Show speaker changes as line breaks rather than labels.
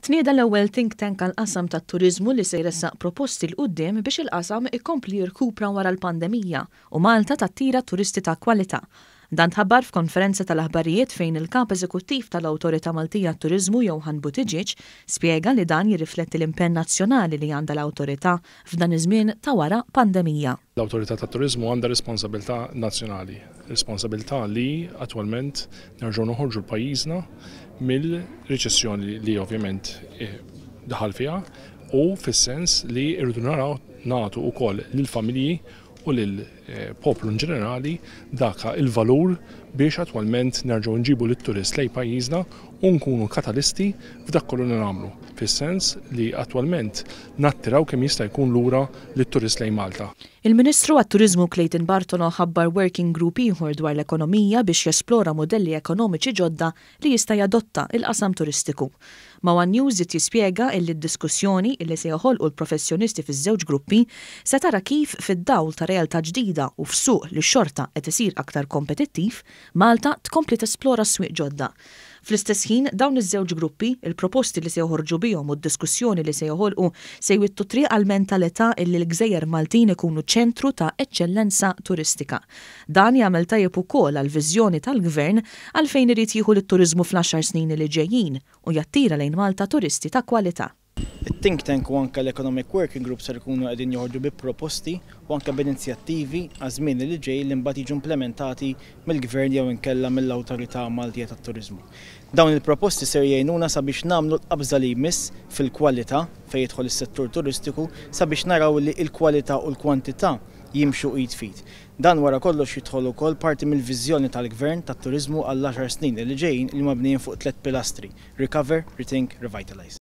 Tnieda l-ewwel think tank għall-qasam tat-turiżmu li se jressaq proposti 'l quddiem biex il-qasam ikompli jirkupra wara l-pandemija u Malta tattira turisti ta' kwalità. Dan tħabbar f'konferenza tal-aħbarijiet fejn il-Kap Eżekuttiv tal-Awtorità Maltija għat-Turiżmu Johann Buttigieg spjega li dan jirrifletti l-impenn nazzjonali li għandha l-Awtorità f'dan iż-żmien ta' wara pandemija.
L-Awtorità tat-Turiżmu għandha responsabilità nazzjonali, responsabilità li attwalment nerġgħu noħorġu l-pajjiżna mill-riċessjoni li ovvjament daħal fiha u fis-sens li rridu naraw nagħtu wkoll lill-familji u lill-poplu in ġenerali dak il-valur biex attwalment nerġgħu nġibu lit-turist lejn pajjiżna u nkunu katalisti f'dak kollu li nagħmlu, fis-sens li attwalment nattiraw kemm jista' jkun lura lit-turist lejn Malta.
Il-Ministru għat-Turiżmu Clayton Bartolo ħabbar working group ieħor dwar l-ekonomija biex jesplora mudelli ekonomiċi ġodda li jista' jadotta l-qasam turistiku. Ma' one News żied jispjega illi d-diskussjoni illi se joħolqu l-professjonisti fiż-żewġ gruppi se tara kif fid-dawl ta' realtà ġdida u f'suq li xorta qed isir aktar kompetittiv, Malta tkompli tesplora swieq ġodda. Fl-istess ħin, dawn iż-żewġ gruppi, il-proposti li se joħorġu bihom u d-diskussjoni li se joħolqu se jwittu t-triq għall-mentalità illi l-gżejjer Maltin ikunu ċentru ta' eċċellenza turistika. Dan jagħmel tajjeb ukoll għall-viżjoni tal-Gvern għal fejn irid jieħu lit-turiżmu fl-għaxar snin li ġejjin u jattira lejn Malta turisti ta' kwalità.
It-think tank u anke l-Economic Working Group ser ikunu qegħdin joħorġu bi proposti u anke b'inizjattivi għaż-żmien li ġej li mbagħad jiġu implementati mill-Gvern jew inkella mill-Awtorità Maltija tat-Turiżmu. Dawn il-proposti ser jgħinuna sabiex nagħmlu l-qabża li jmiss fil-kwalità fejn jidħol is-settur turistiku sabiex naraw li l-kwalità u l-kwantità jimxu id f'id. Dan wara kollox jidħol ukoll parti mill-viżjoni tal-Gvern tat-turiżmu għall-għaxar snin li ġejjin li huma mibnijin fuq tliet pilastri, Recover, Rethink, Revitalise.